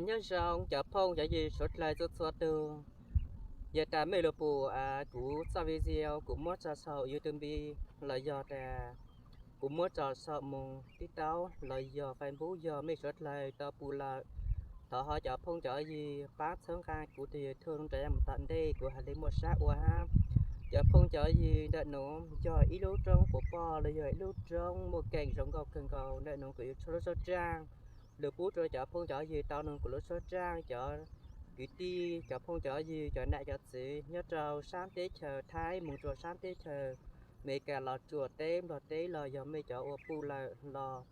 Nyob zoo cov phooj cov ywg suav dlawg txhua txhua tug. Yog tas mej lug pum kuv txoj video kuv muab tso sau YouTube los yog tas kuv muab tso sau moog TikTok los yog Facebook yog mej suav dlawg tau pum lawm, thov ho cov phooj cov ywg paab txhawb nqaa kuv tug YouTube rua yav moog tom ntej kuv has le muaj sab ua hab. Cov phooj cov ywg, ntawm nuav yog ib lub roob quas poj los yog ib lub roob muaj keem zoo nkauj kawg nkaus. Ntawm nuav kuv yuav tshuab lub suab tsaaj lug pub rua cov phooj cov ywg tau noog kuv lub suab tsaaj. Cov kwv tij, cov phooj cov ywg, cov nam cov txwv nyob rau sab teb chaws Thaib moog rua sab teb chaws Amelikas los tsuas teb Nplog teb los yog mej cov ua pum lawm los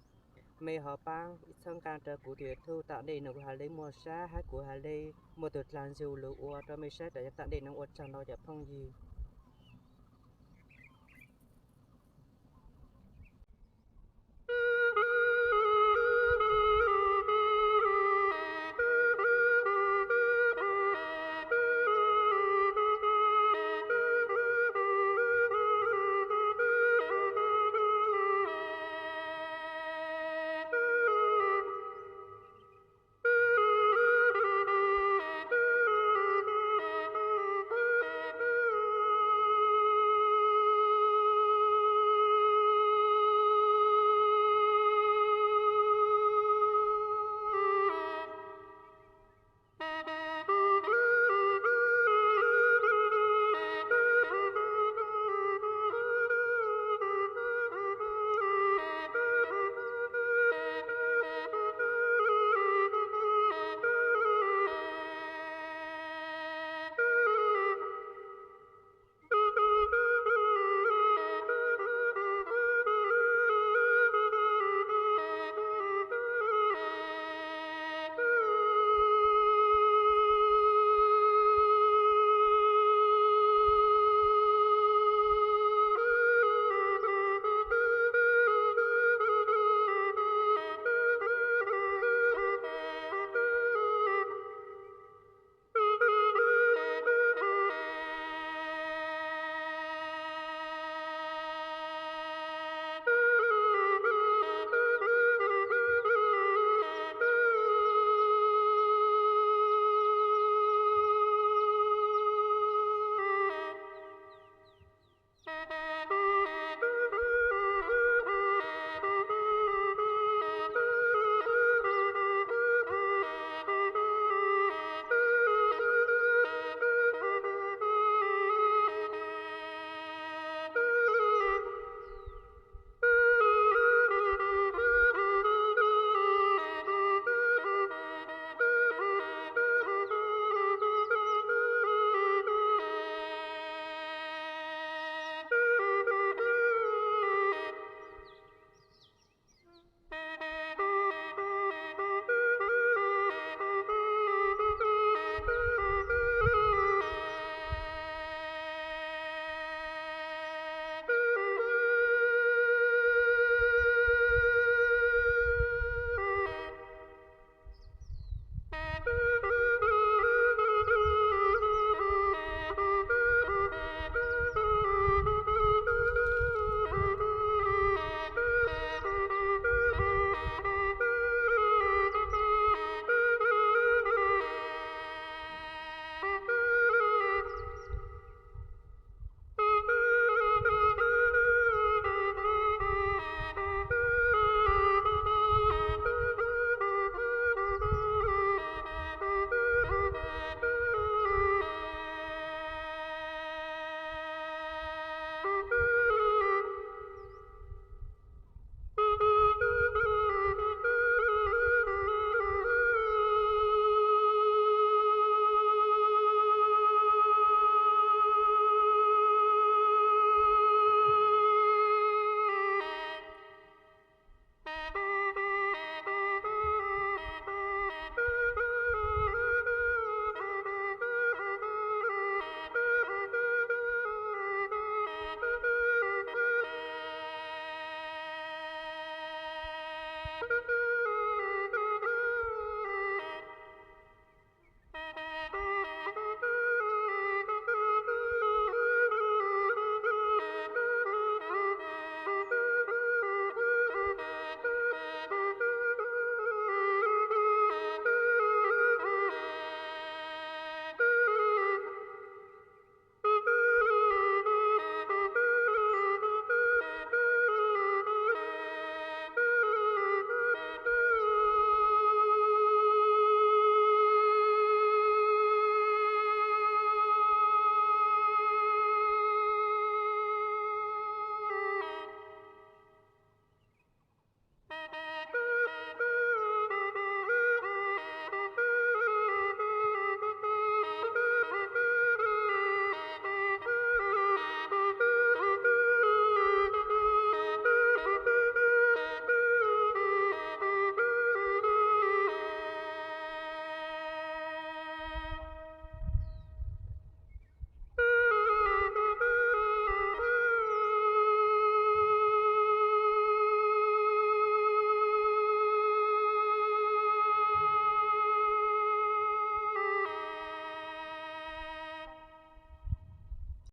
mej ho paab txhawb nqaa rua kuv tug YouTube tom ntej nuav kuv has le muaj sab hab kuv has le muaj tug dlaag ntsug lug ua rua mej saib rua yav tom ntej nuav. Ua tsaug ntau cov phooj ywg.